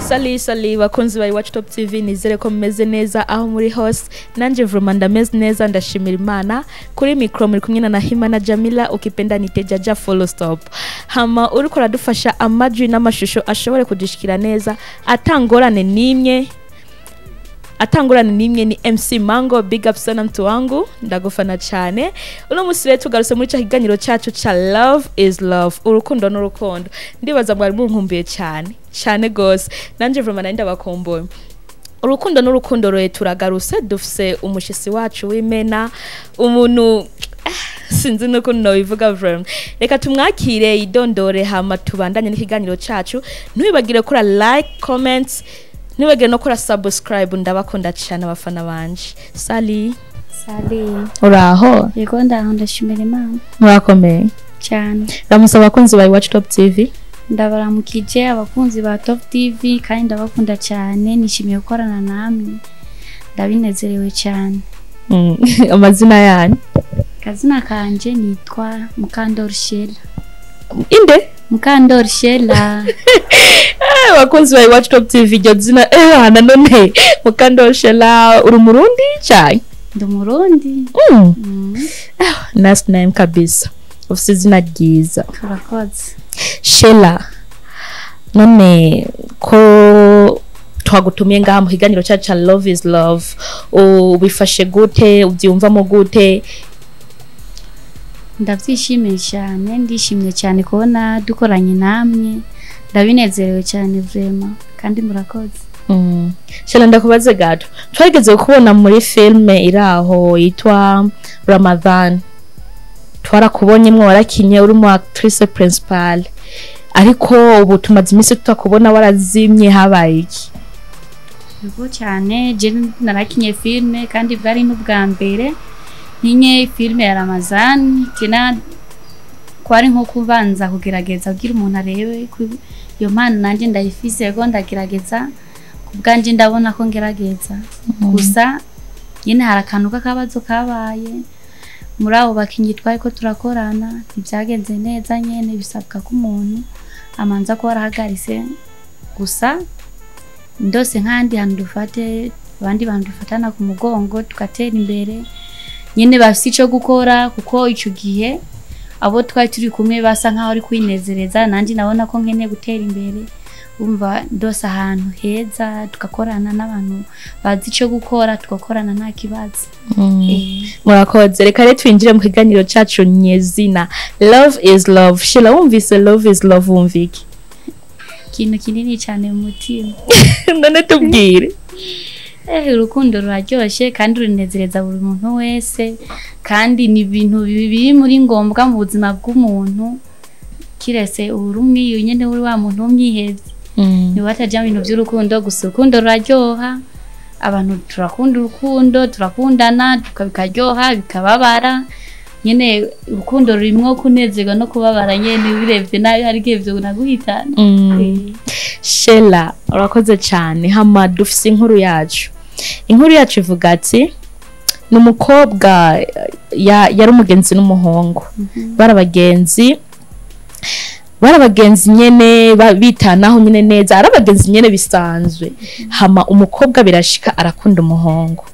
Salut, salut bakunzi ba Iwacu Top TV, nizere ko mumeze neza aho muri hose. Nanje vraiment ndameze neza, ndashimira Imana. Kuri micro muri kumwe na Nahimana Jamila, ukipenda nite Jaja follow stop. Hama uriko aradufasha amajwi n'amashusho ashobore kudushikira neza atangorane nimwe, atangorane nimwe, ni MC Mango. Big up sana mtu wangu, ndagufana cyane. Uno musi rero tugarutse muri cya kiganiro cyacu ca Love is Love, urukundo n'urukundo. Ndibaza mwari munkumbuye cyane cyane gose, nanje vraiment nari ndabakumbuye. Urukundo n'urukundo rwe turagarutse, dufise umushisi wacu w'imena, umuntu sinzi nuko nobivuga vraiment. Reka tumwakire idondore, hama tubandanye n'ikiganiro cacu. Ntwibagire kora like, comments, ntibagire no kora subscribe. Ndabakunda cyane abafana banje. Salut. Salut. Uraho? Yego, ndaho, ndashimira Imana. Murakomeye? Cyane. Ramusa abakunzi ba Iwacu Top TV. Ndabaramukije abakunzi ba Top TV kandi ndabakunda cyane, nishimiye gukorana namwe, ndabinezerewe cyane. Amazina yanyu? Kazina kanje nitwa Mukandori Shela. Inde? Mukandori Shela. Abakunzi ba Iwacu Top TV, iryo zina nanone Mukandori Shela, uri Umurundi cyane? Ndi Umurundi. Nice name kabisa, ufite izina ryiza. Turakoze. Shela, none ko twagutumiye ngaha mu kiganiro cyacu ca Love is Love, ubifashe gute? Ubyumvamo gute? Ndabyishimiye cyane, ndishimye cyane kubona dukoranye namwe, ndabinezerewe cyane vraiment, kandi murakoze. Shela, ndakubaze gato. Twageze kubona muri filme iraho yitwa Ramadan, twarakubonye mwo, warakinye uri mu actrice principale, ariko ubu tumaze iminsi tutakubona, warazimye, habaye iki? Yego cyane, je narakinye filme kandi bwari n'ubwa mbere nkinye filme ya Ramazan. Tena kwari nko kubanza kugerageza kugira umuntu arebe ko iyo mpano nanjye ndayifise. Yego, ndagerageza ku bwanje, ndabona ko ngerageza. Gusa nyine hari akantu k'akabazo kabaye muri abo bakinyi twari ko turakorana, ntibyagenze neza nyene, bisabwa ko umuntu amanza kuba arahagaritse. Gusa ndose nk'ahandi hantu dufate abandi bantu dufatana ku mugongo tugatera imbere nyene, bafise ico gukora, kuko ico gihe abo twari turi kumwe basa nkaho ari kwinezereza, nanje nabona ko nkeneye gutera imbere. Umva, ndose ahantu heza tugakorana n'abantu bazi ico gukora, tugakorana nta kibazo. Murakoze. Reka rero twinjire mu kiganiro cacu nyezina, Love is Love. Shela, wumvise Love is Love, wumva iki? Ikintu kinini cyane mu mutima. None tubwire. Urukundo ruraryoshe kandi runezereza buri muntu wese, kandi ni ibintu biri muri ngombwa mu buzima bw'umuntu, kirese uri umwiyu nyene, uri wa muntu w'umwihevyi niwe ataja mu bintu by'urukundo. Gusa urukundo ruraryoha, abantu turakunda urukundo, turakundana bikaryoha, bikababara nyene. Urukundo rurimwo kunezerwa no kubabara nyene, ubirebye nabi hari igihe vyo naguhitana. Shela, urakoze cyane. Hama dufise inkuru yacu. Inkuru yacu ivuga ati ni umukobwa yari umugenzi n'umuhungu, bari abagenzi, bari abagenzi nyene, bitanaho nyene neza, ari abagenzi nyene bisanzwe. Hama umukobwa birashika arakunda umuhungu.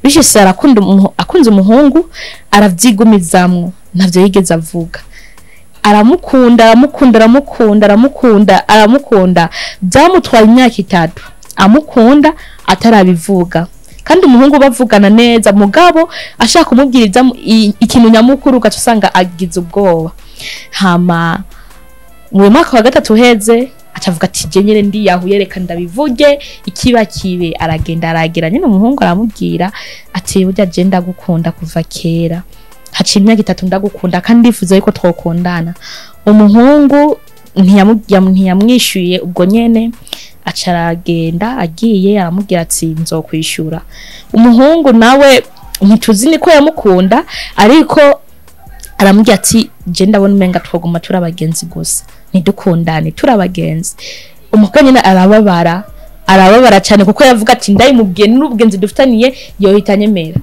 Bishise arakunda akunze umuhungu, aravyigumizamwo, ntavyo yigeze avuga. Aramukunda, aramukunda, aramukunda, aramukunda, aramukunda. Byamutwaye imyaka 3 amukunda atarabivuga, kandi umuhungu bavugana neza, mugabo ashaka kumubwira ikintu nyamukuru ugaca usanga agize ubwoba. Hama mu mwaka wa gatatu uheze acavuga ati: "Je nyene ndiyahuye, reka ndabivuge, ikiba kibe." Aragenda, aragera nyene umuhungu, aramubwira ati: "Burya je ndagukunda kuva kera, haciye imyaka 3 ndagukunda, kandi ndifuza yuko twokundana." Umuhungu ntiyamwishyuye ubwo nyene, aca aragenda. Agiye, aramubwira ati: "Nzokwishura." Umuhungu nawe ntituzi niko yamukunda, ariko aramubwira ati: "Je ndabona umenga twoguma turi abagenzi gusa, ntidukundane, turi abagenzi." Umukobwa nyine arababara, arababara cyane, kuko yavuga ati: "Ndayimubwiye n'ubugenzi dufitaniye yohita anyemera."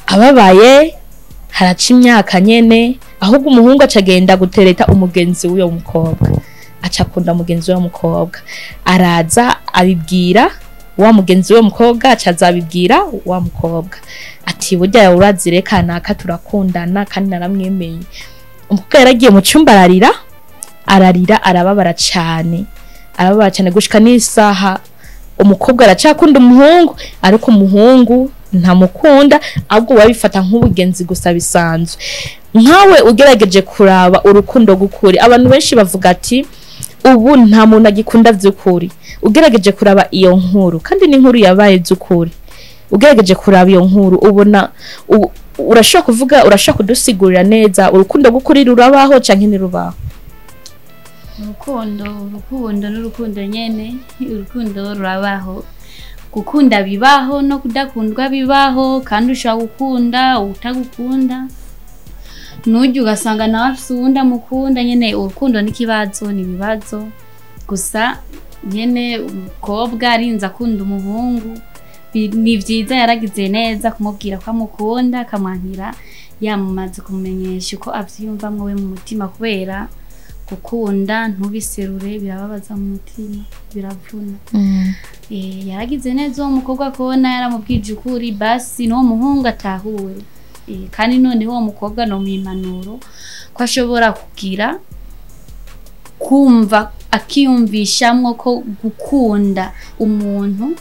Ababaye, haraca imyaka nyene, ahubwo umuhungu acagenda gutereta umugenzi w'uyo mukobwa. Aca akunda mugenzi we w'umukobwa, araza abibwira wa mugenzi we w'umukobwa, aca azabibwira wa mukobwa ati: "Burya urazi reka naka turakundana kandi naramwemeye." Umukobwa yaragiye mu cyumba ararira, ararira, arababara cyane, arababara cyane. Gushika n'isaha umukobwa aracakunda umuhungu, ariko umuhungu ntamukunda, ahubwo babifata nk'ubugenzi gusa bisanzwe. Nkawe ugerageje kuraba urukundo gukuri, abantu benshi bavuga ati ubu nta muntu agikunda by'ukuri. Ugerageje kuraba iyo nkuru, kandi ni inkuru yabaye by'ukuri, ugerageje kuraba iyo nkuru ubona urashobora kuvuga, urashobora kudusigurira neza, urukundo rw'ukuri rurabaho canke ntirubaho? Urukundo, urukundo n'urukundo nyene. Urukundo rurabaho, gukunda bibaho no kudakundwa bibaho, kandi ushobora gukunda utagukunda, nujya ugasanga nawe afise uwundi amukunda nyene. Urukundo n'ikibazo, ni ibibazo gusa nyene. Umukobwa arinze akunda umuhungu, ni vyiza, yaragize neza kumubwira ko amukunda, akamwankira yamaze kumumenyesha uko avyiyumvamwo we mu mutima, kubera gukunda ntubiserure birababaza mu mutima, biravuna. Yaragize neza uwo mukobwa kubona yaramubwije ukuri, basi n'uwo muhungu atahure. Kandi noneho uwo mukobwa no impanuro ko ashobora kugira kumva akiyumvishamwo ko gukunda umuntu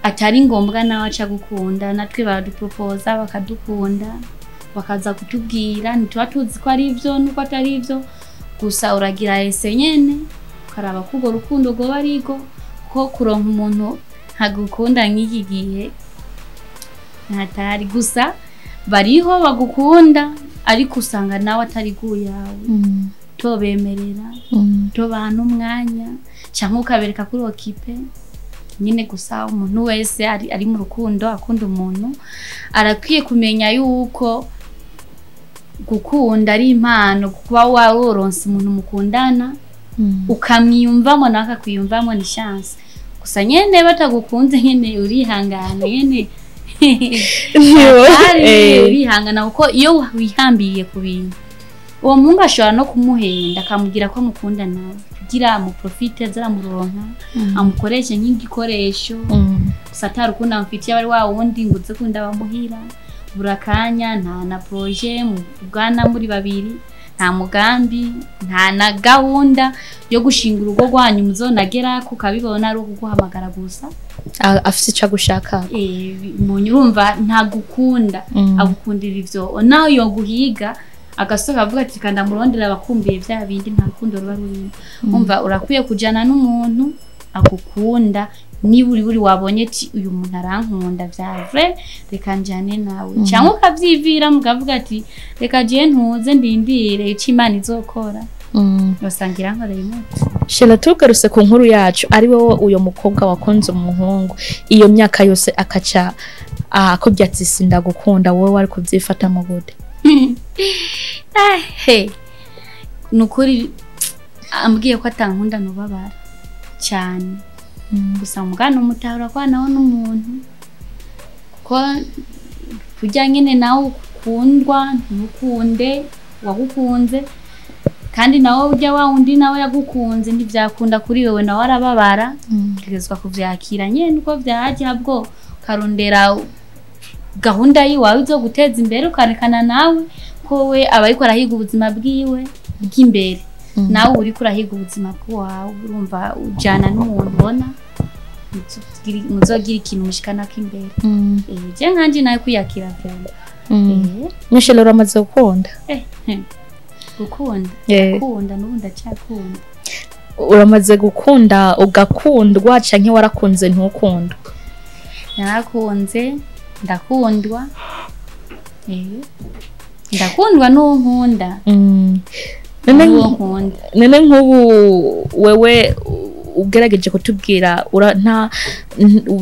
atari ngombwa nawe aca gukunda. Natwe baradupropoza bakadukunda, bakaza kutubwira, ntituba tuzi ko ari ivyo nuko atari ivyo. Gusa uragira ese nyene ukaraba ko urwo rukundo rwoba ariko ko kuronka umuntu ntagukunda nk'iki gihe ntatari. Gusa bariho bagukunda, ariko usanga nawe atari guyawe, tobemerera, tobaha n'umwanya cyangwa ukabereka kuri occupé nyine. Gusa umuntu wese ari mu rukundo akunda umuntu arakwiye kumenya yuko gukunda ari impano, kuba waroronse umuntu mukundana ukamwiyumvamo nawe akakwiyumvamo ni chance. Gusa nyene batagukunze nyene urihangana nyene. Ari urihangana, kuko iyo wihambiriye ku bintu, uwo muhungu ashobora no kumuhenda akamubwira ko amukunda nawe kugira amuprofite, aze aramuronka, amukoreshe nk'igikoresho. Gusa atari urukundo amufitiye, aba ari wa wundi ngo uze kunda bamuhira buri akanya, nta na projet muvugana muri babiri, nta mugambi, nta na gahunda yo gushinga urugo rwanyu muzonagera, ukabibona ari ukuguhamagara gusa. Afise ico agushaka. Mu urumva ntagukunda, agukundira ivyo. Nawe yoguhiga agasohoka avuga ati kanda murondera abakumbiye vya bindi, nta rukundo ruba rurimo. Umva, urakwiye kujana n'umuntu agukunda. Niba uri buri wabonye ati uyu muntu arankunda vya vrai, reka njane nawe, cyangwa ukavyivira mukavuga ati reka je ntuze ndindire ico Imana izokora, usanga irankoreye umuti. Shela, tugarutse ku nkuru yacu, ari wowe uyo mukobwa wakunze umuhungu iyo myaka yose, akaca akubwira ati sindagukunda, wowe wari kubyifatamo gute? He, nukuri ambwiye ko atankunda nubabara cyane. Gusa mugana umutahura kwa nawe n'umuntu, kuko kurya nyene nawe ukundwa ntukunde wagukunze, kandi nawe urya wa wundi nawe yagukunze ntivyakunda kuri wewe, nawe arababara. Utegerezwa kuvyakira nyene uko vyaje, ahubwo ukarondera gahunda yiwawe izo guteza imbere, ukarekana nawe ko we aba ariko arahiga ubuzima bwiwe bw'imbere, nawe uriko urahiga ubuzima bwawe. Urumva ujana n'umuntu ubona muzogira ikintu mushikanako imbere. Je nkanje nawe kwiyakira vraiment. Michelle, uramaze gukunda? Gukunda? Gukunda, n'ubu ndacyakunda. Uramaze gukunda ugakundwa canke warakunze ntukundwa? Narakunze, ndakundwa. Ndakundwa n'uwo nkunda. None n'uwo nkunda. None nk'ubu wewe ugerageje kutubwira nta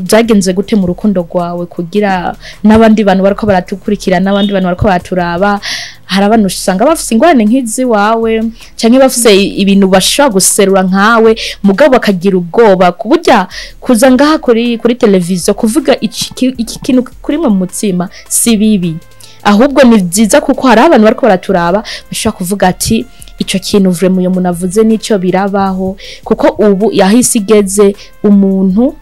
byagenze gute mu rukundo rwawe, kugira n'abandi bantu bariko baratukurikira, n'abandi bantu bariko baraturaba, hari abantu usanga bafise ingorane nk'izi wawe canke bafise ibintu bashobora guserura nkawe, mugabo bakagira ubwoba kuburya kuza ngaha kuri televiziyo kuvuga iki kintu kuri mwe mu mutima. Si bibi, ahubwo ni byiza, kuko hari abantu bariko baraturaba bashobora kuvuga ati Ico kintu vraiment uyo muntu avuze nico birabaho, kuko ubu yahise igeze umuntu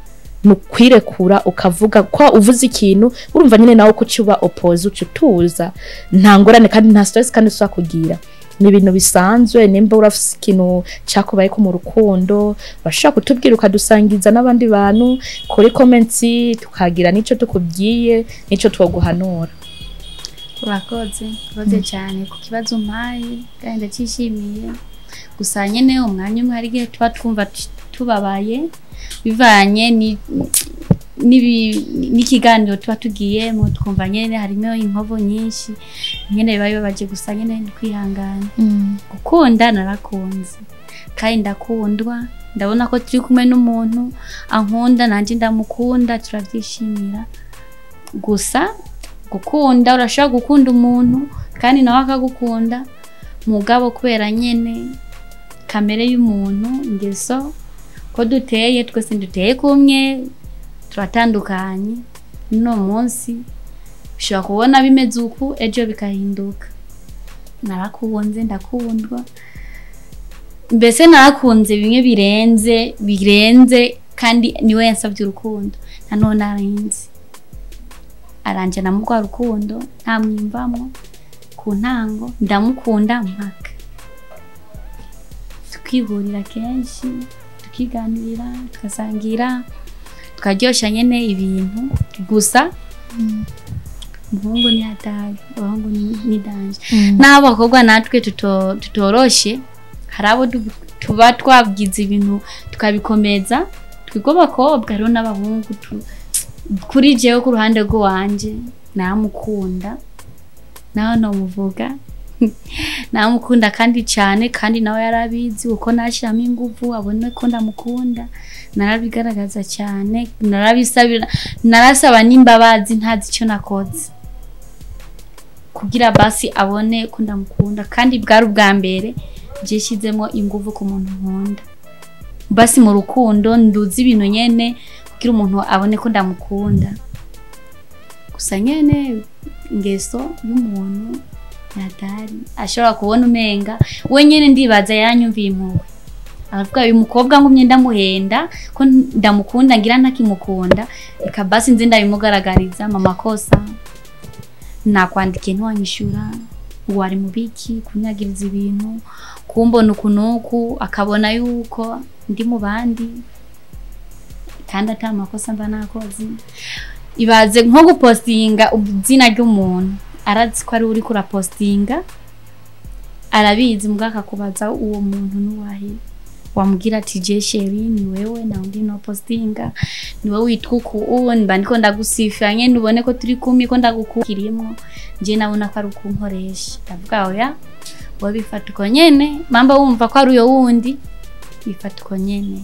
nukwirekura ukavuga ko uvuze ikintu urumva nyine nawe ko uba oppose, uca utuza, nta ngorane kandi nta stress kandi usaba kugira. Ni ibintu bisanzwe. Nimba urafise ikintu cyakubayeko mu rukundo, urashobora kutubwira ukadusangiza n'abandi bantu kuri comments, tukagira n'ico tukubwiye n'ico twoguhanura. Urakoze, urakoze cyane ku kibazo umpaye kandi ndacyishimiye. Gusa nyine umwanya umwe hari igihe tuba twumva tubabaye bivanye n'ikiganiro tuba tugiyemo, twumva nyine harimo inkovu nyinshi nyine biba bibabaje. Gusa nyine ni kwihangana. Gukunda narakunze kandi ndakundwa, ndabona ko turi kumwe n'umuntu ankunda nanjye ndamukunda, turabyishimira. Gusa gukunda, urashobora gukunda umuntu kandi nawe akagukunda, mugabo kubera nyene kamere y'umuntu, ingeso ko duteye, twese duteye kumwe, turatandukanye. Uno munsi ushobora kubona bimeze uku, ejo bikahinduka. Narakunze, ndakundwa, mbese narakunze bimwe birenze birenze, kandi niwe yansabye urukundo. Nanone arinze aranje namugwa rukundo ntamwimvamwo ku ntango, ndamukunda mpaka tukihurira kenshi, tukiganirira, tugasangira, tukaryosha nyene ibintu. Gusa umuhungu ni hatari, abahungu ni danger. N'aho abakobwa natwe tutoroshe, hari abo tuba twabwize ibintu tukabikomeza twebwe abakobwa. Hariho n'abahungu kuri jewe, ku ruhande rw'iwanje namukunda, naho nomuvuga namukunda kandi cyane, kandi nawe yarabizi uko nashyiramo ingufu abone ko ndamukunda. Narabigaragaza cyane, narabisabira, narasaba n'imbabazi ntazi icyo nakoze kugira basi abone ko ndamukunda. Kandi bwari ubwa mbere byishyizemo ingufu ku muntu nkunda, basi mu rukundo nduzi ibintu nyene kugira umuntu abone ko ndamukunda. Gusa nyene ingeso y'umuntu yatari ashobora kubona umenga we nyene, ndibaza yanyumviye impuhwe, aravuga uyu mukobwa ngumye ndamuhenda ko ndamukunda ngira ntakimukunda, reka basi nze ndabimugaragariza. Mama kosa nakwandikiye ntiwanyishura, wari mubiki kunyagiriza ibintu, kumbona uku nuku, akabona yuko ndi mu bandi kandi ata makosa mba nakoze. Ibaze nko gupostinga izina ry'umuntu, arazi ko ari uri kurapostinga, arabizi, mbwa akakubaza uwo muntu nuwahe, wamubwira ati je chéri ni wewe na undi no postinga, ni wewe witwa uku, uwo mba ndiko ndagusifira nyene ubone ko turi kumwe, ko ndagukukirimwo. Je nabona ko ari ukunkoresha, ndavuga oya, wowe bifata uko nyene, mamba wumva ko ari uyo wundi bifata uko nyene.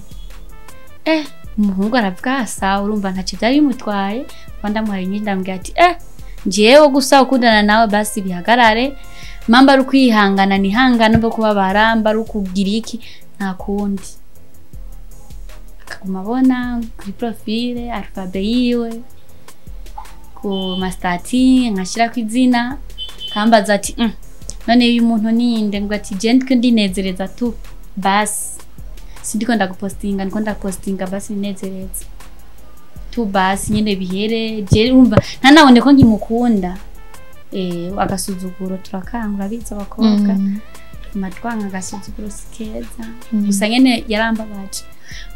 Umuhungu aravuga sawa, urumva ntacyo byari bimutwaye. Kuba ndamuhaye inyinshi, ndamubwira ati njyewe gusa ukundana nawe basi bihagarare, mamba ari ukwihangana nihangana, mba kubabara, mba ari ukugira iki, nta kundi. Akaguma abona kuri profile alphabet yiwe ku ma statuts, nkashyirako izina, kambaza ati none uyu muntu ninde?" Ngo ati je ndiko ndinezereza tu, basi sindiko ndagupostinga, ndiko ndapostinga basi ninezereza tu, basi nyene bihere. Je urumva ntanabone ko nkimukunda. Agasuzuguro turakangura, biza abakobwa tuma twanga agasuzuguro, si keza. Gusa nyene yarambabaje.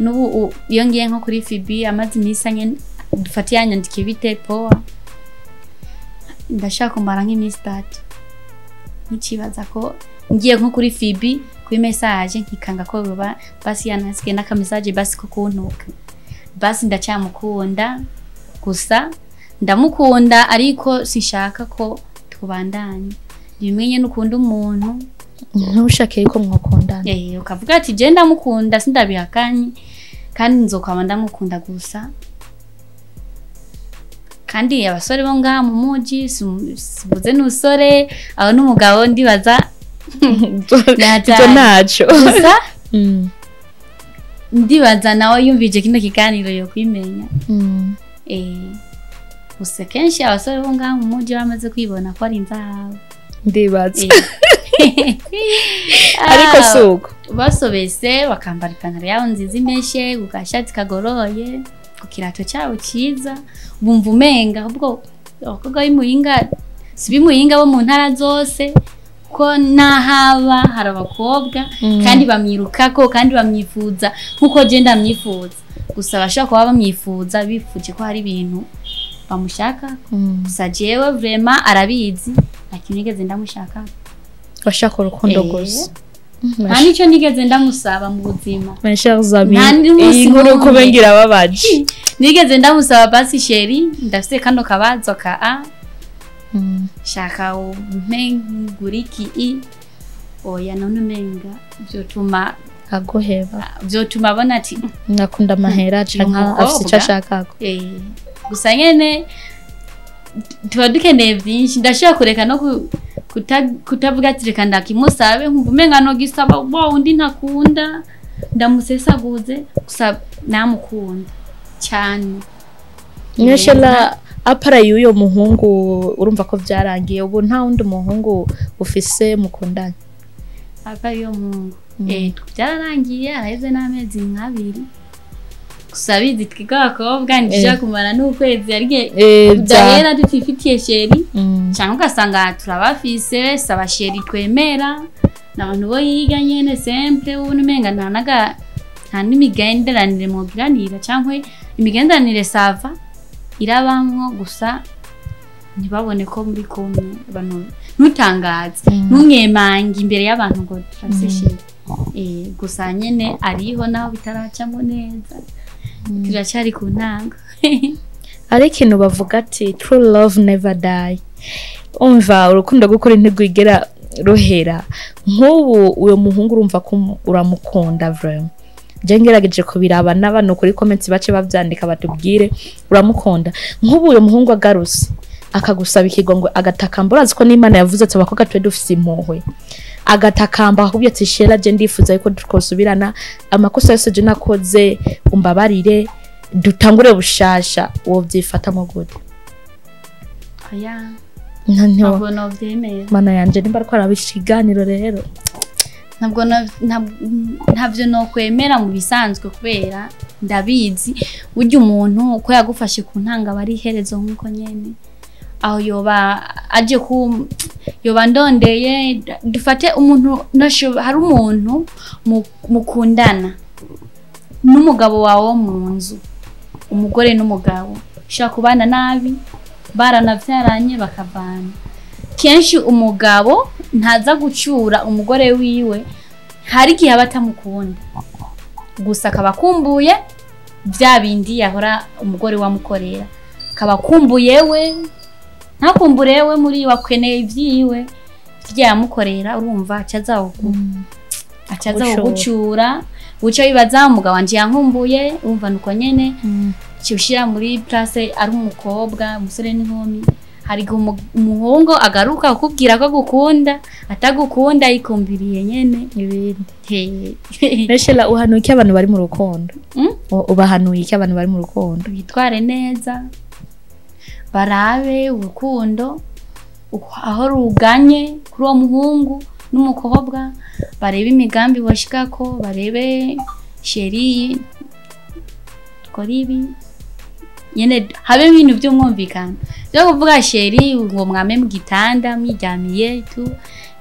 N'ubu iyo ngiye nko kuri Fibi, amaze iminsi nyene dufate yanyandikiye bite poa, ndashaka kumara nk'iminsi 3 nkikibaza ko ngiye nko kuri Fibi kuri message, nkikanga ko baba basi yanasikiye n'aka message basi ko kuntuka. Basi ndacyamukunda, gusa ndamukunda ariko sinshaka ko tubandanye. Bimwe nyene ukunda umuntu ntushake yuko mwakundana. Ukavuga ati je ndamukunda, sindabihakanye kandi nzokwama ndamukunda. Gusa kandi abasore bo ngaha mu muji, simbuze n'usore aho n'umugabo, ndibaza ivyo ntaco. Gusa ndibaza nawe yumvije kino kiganiro yo kwimenya. Gusa kenshi abasore bo ngaha mu muji bamaze kwibona ko ari inzahabu. Ndibaza. Ariko suko basobese bakambara ipantaro yabo nziza imeshe, ku gashati kagoroye, ku kirato cyabo cyiza, bumva umenga ahubwo abakobwa b'imuyinga si b'imuyinga bo mu ntara zose, ko n'ahaba hari abakobwa kandi bamwirukako kandi bamwifuza nk'uko je ndamwifuza. Gusa bashobora kuba bamwifuza bifuje ko hari ibintu bamushaka. Gusa jewe vraiment arabizi, nta kintu nigeze ndamushaka. Washaka urukundo gusa. Nta n'icyo nigeze ndamusaba mu buzima. Mes chers amis, Nta n'umunsi iyi nkuru n'umwe. kubengira babaje. Nigeze ndamusaba basi chéri, ndafise kano kabazo ka a shaka umpe nguriki i oya, none umenga vyotuma Aguheba. Vyotuma abona ati Nakunda amahera canke umukobwa. Afise ico ashakako. Gusa nyene tuba dukeneye vyinshi, ndashobora kureka no kutavuga ati reka ndakimusabe, nkumva umenga no gisaba wa undi ntakunda ndamusesaguze. Gusa namukunda cyane. Nyeshela apara y'uyo muhungu, urumva ko vyarangiye, ubu nta wundi muhungu ufise mukundanye? Ava iyo muhungu, byararangiye, araheze n'amezi nk'abiri. Gusa bizi twiga abakobwa ntishobora kumara n'ukwezi, ariko udahera tutifitiye chéri, cyangwa ugasanga turabafise saba chéri twemera ni abantu bo yiga nyene simple, ubona umenga nta naga nta n'imigenderanire mugiranira, cyangwa imigenderanire ça va irabamwo, gusa ntibabone ko muri kumwe abantu, ntutangaze, ntumwemange imbere y'abantu ngo turafise chéri. Gusa nyene ariho naho bitaracamo neza, turacyari ku ntango. Ari ikintu bavuga ati true love never die. Umva, urukundo rw'ukuri ntirwigera ruhera. Nk'ubu uyo muhungu urumva ko uramukunda vraiment. Je ngerageje kubiraba n'abantu kuri comments bace bavyandika batubwire, uramukunda. Nk'ubu uyo muhungu agarutse akagusaba ikigongo, agatakamba, urazi ko n'Imana yavuze ati abakobwa twe dufise impuhwe, agatakamba akakubwira ati Shera, je ndifuza yuko twosubirana, amakosa yose je nakoze umbabarire, dutangure bushasha, wovyifatamo gute? Oya. Ntabwo Ntabwo novyemera. Mana yanje, nimba ariko araba ikiganiro rero. Ntabwo ntavyo nokwemera mu bisanzwe, kubera ndabizi burya umuntu uko yagufashe ku ntanga aba ari iherezo. Nk'uko nyene aho yoba aje ku yoba ndondeye, dufate umuntu hari umuntu mukundana n'umugabo wawe wo mu nzu, umugore n'umugabo ushobora kubana nabi baranavyaranye bakavana. Kenshi umugabo ntaza gucyura umugore wiwe, hari igihe aba atamukunda, gusa akaba akumbuye bya bindi yahora umugore we amukorera, akaba akumbuye we, ntakumbure we muri we, akeneye ibyiwe ibyo yamukorera. Urumva acaza acaza Gucura. Kugucyura uca wibaza umugabo wanje yankumbuye. Urumva nuko nyene ushira muri place ari umukobwa, umusore n'inkumi, hari igihe umuhungu agaruka akubwira ko agukunda, atagukunda, yikumbiriye nyene ibindi. He. Neshela, uhanuye iki abantu bari mu rukundo? Mm? Ubahanuye iki abantu bari mu rukundo? Bitware neza, barabe urukundo aho ruganye kuri uwo muhungu n'umukobwa, barebe imigambi boshikako, barebe chéri dukora ibi nyene, habe ibintu by'umwumvikano byo kuvuga chéri ngo mwame mu gitanda mwiryamiye tu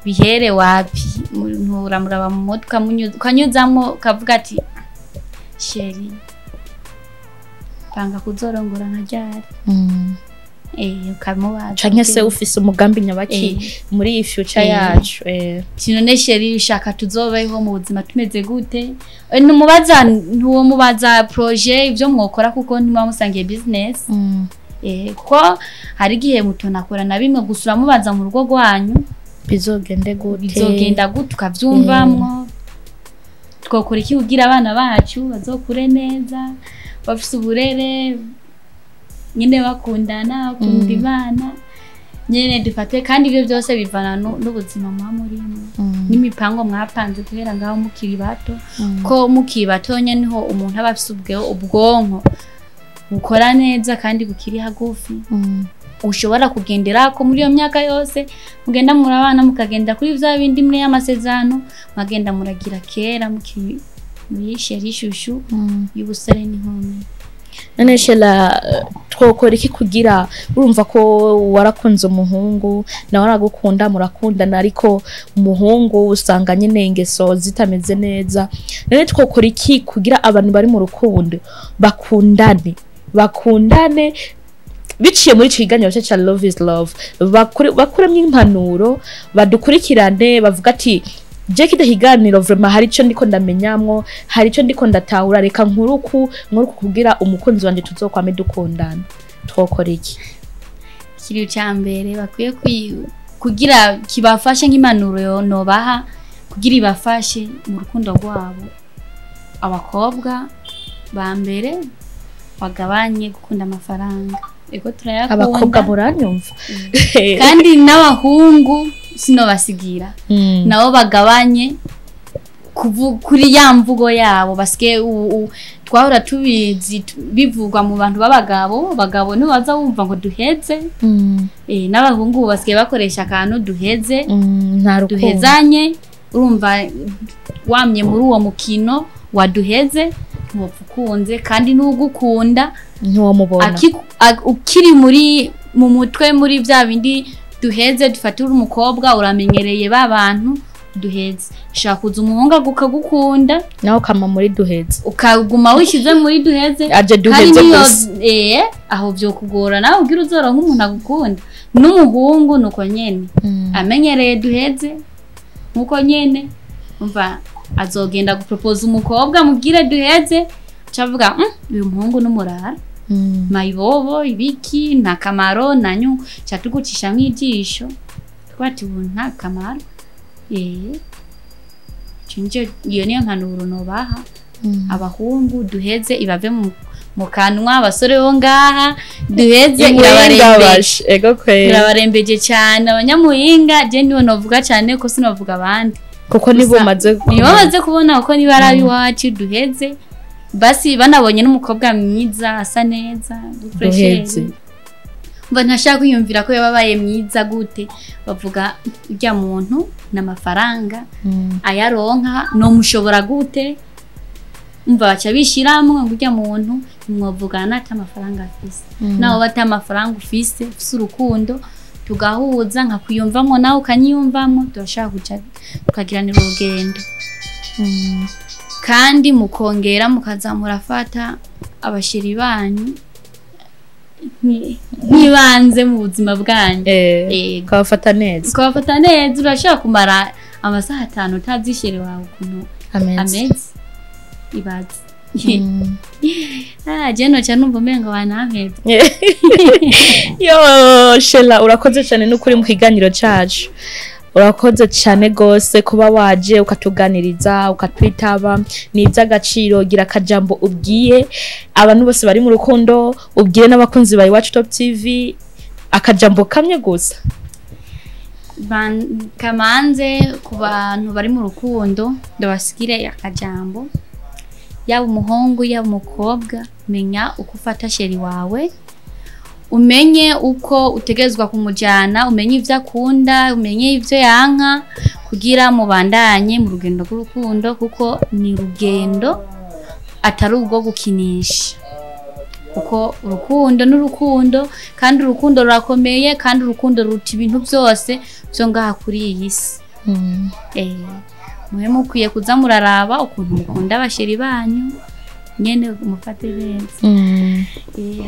bihere wapi. Uramuraba mu mutwe, ukanyuzamwo ukavuga ati chéri panga kuzorongora nka ryari, ukamubaza. Canke se ufise umugambi nyabaki muri iyi future yacu? Ati none chéri ushaka tuzobeho mu buzima tumeze gute? Ntumubaza, ntuwomubaza projet ibyo mwokora, kuko ntimuba musangiye business. Kuko hari igihe mutonakora na bimwe, gusa uramubaza mu rugo rwanyu bizogende gute, bizogenda gute, ukavyumvamwo twokora iki kugira abana bacu bazokure neza, bafise uburere nyine, bakundana, bakunda Imana nyene dufate. Kandi ibyo byose bivana n'ubuzima muba murimo n'imipango mwapanze guhera ngaho mukiri bato, ko mukiri bato nyene niho umuntu aba afise ubwonko bukora neza kandi bukiri hagufi. Ushobora kugendera ko muri iyo myaka yose mugenda murabana, mukagenda kuri vya bindi mwe y'amasezerano mwagenda muragira kera mukiri muri chéri chouchou y'ubusore n'inkumi. None Shela, twokora iki kugira, urumva ko warakunze umuhungu, nawe aragukunda, murakundana, ariko umuhungu usanga nyine ingeso zitameze neza. None twokora iki kugira abantu bari mu rukundo bakundane biciye muri ico kiganiro cyacu ca Love is Love, bakuremwo impanuro, badukurikirane, bavuga ati: "Je kida kiganiro vraiment hari ico ndiko ndamenyamwo, hari ico ndiko ndatahura, reka nkuruku nkuruku kugira umukunzi wanje tuzokwame dukundana." Twokora iki? Ikintu cya mbere bakwiye kugira kibafashe nk'impanuro nobaha kugira ibafashe mu rukundo rwabo, abakobwa ba mbere bagabanye gukunda amafaranga. Ego, turayakunda. Abakobwa muranyumva? Kandi n'abahungu sinobasigira, nabo bagabanye kuri ya mvugo yabo basike twahora tubizi bivugwa mu bantu b'abagabo. Abagabo ntibaza wumva ngo duheze. N'abahungu ubu basigaye bakoresha akantu duheze. Nta rukundo. Duhezanye. Urumva wamye muri uwo mukino waduheze, ntiwopfa ukunze, kandi n'ugukunda ntiwamubona. Ukiri muri mu mutwe muri bya bindi duheze. Dufate uri umukobwa, uramenyereye ba bantu duheze, ushaka kuza umuhungu akagukunda, nawe ukama muri duheze, ukaguma wishyize muri duheze. Aje kandi duheze niyo gusa. Aho vyokugora nawe ugira uzoronka umuntu agukunda. N'umuhungu nuko nyene, amenyereye duheze nkuko nyene, umva azogenda gupropose umukobwa, mubwire duheze, acavuga: uyu muhungu n'umurara, mayibobo, ibiki, nta kamaro nanyu." Ca tugucishamwo ijisho twati ubu nta kamaro. Ico iyo niyo mpanuro nobaha. Abahungu, duheze ibave mu kanwa. Abasore bo ngaha, duheze irabarembeje. Bashe ego kweri. Irabarembeje cyane abanyamuhinga. Je nibo novuga cyane ko sinovuga abandi. Kuko nibo Gusa umaze nibo bamaze kubona uko niba ari iwacu duheze. Basi banabonye n'umukobwa mwiza asa neza. Duheze. Mba ntashaka kwiyumvira ko yababaye mwiza gute, bavuga urya muntu n'amafaranga ayaronka nomushobora gute? Umva baca bishiramwo ngo urya muntu mwovugana ata amafaranga afise. Nawe bata amafaranga ufise urukundo, tugahuza, nkakwiyumvamwo nawe ukanyiyumvamwo, turashaka kuja tukagiranira urugendo. Kandi mukongera mukaza murafata abachéri banyu nk'ibanze mu buzima bwanyu. Ukabafata neza. Ukabafata neza. Urashobora kumara amasaha 5 utazi chéri wawe ukuntu ameze. Ameze, ibaze. Ah, je noca numva umengo banampevye. Yo Shela, urakoze cyane n'ukuri mu kiganiro cacu. Urakoze cyane gose kuba waje ukatuganiriza, ukatwitaba, ni iby'agaciro. Gira akajambo ubwiye abantu bose bari mu rukundo, ubwire n'abakunzi ba Iwacu Top TV, akajambo kamwe gusa. Kamanze ku bantu bari mu rukundo, ndabasigire akajambo. Yaba umuhungu, yaba umukobwa, menya uko ufata chéri wawe, umenye uko utegerezwa kumujyana, umenye ibyo akunda, umenye ibyo yanka, kugira mubandanye mu rugendo rw'urukundo, kuko ni urugendo atari ubwo gukinisha, kuko urukundo n'urukundo, kandi urukundo rurakomeye, kandi urukundo ruruta ibintu byose byo ngaha kuri iyi si. Mube mukwiye kuza muraraba ukuntu mukunda abachéri banyu nyene, mufate neza.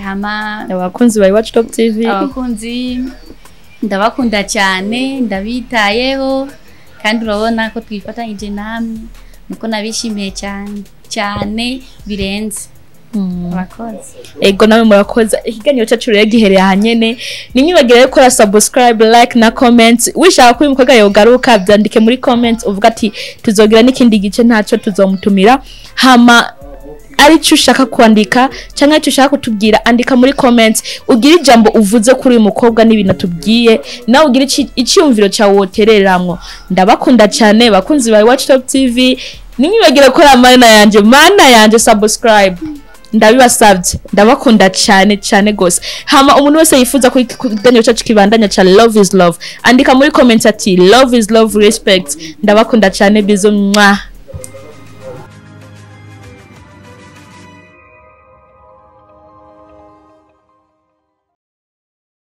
Hama abakunzi ba Iwacu Top TV. Abakunzi, ndabakunda cyane, ndabitayeho, kandi urabona ko twifatanyije namwe, nuko nabishimiye cyane cyane birenze. Murakoze. Ego, nawe murakoze. Ikiganiro cyacu rero gihereye aha nyene. Nimwibagire gukora subscribe, like na comment. Wishaka ko uyu mukobwa yogaruka, byandike muri comment, uvuga ati tuzogira n'ikindi gice, ntacyo tuzomutumira. Hama arico ushaka kwandika cyangwa icyo ushaka kutubwira, andika muri comment, ugire ijambo uvuze kuri uyu mukobwa n'ibintu atubwiye, nawe ugire icyiyumviro cyawe wotereramwo. Ndabakunda cyane, bakunzi ba Iwacu Top TV. Nimwibagire gukora, mana yanje, mana yanje, subscribe. Ndabibasabye, ndabakunda cyane cyane gose. Hama umuntu wese yifuza ko ikiganiro cyacu kibandanya ca Love is Love, andika muri comment ati "Love is love, respect". Ndabakunda cyane, bisous, mwa.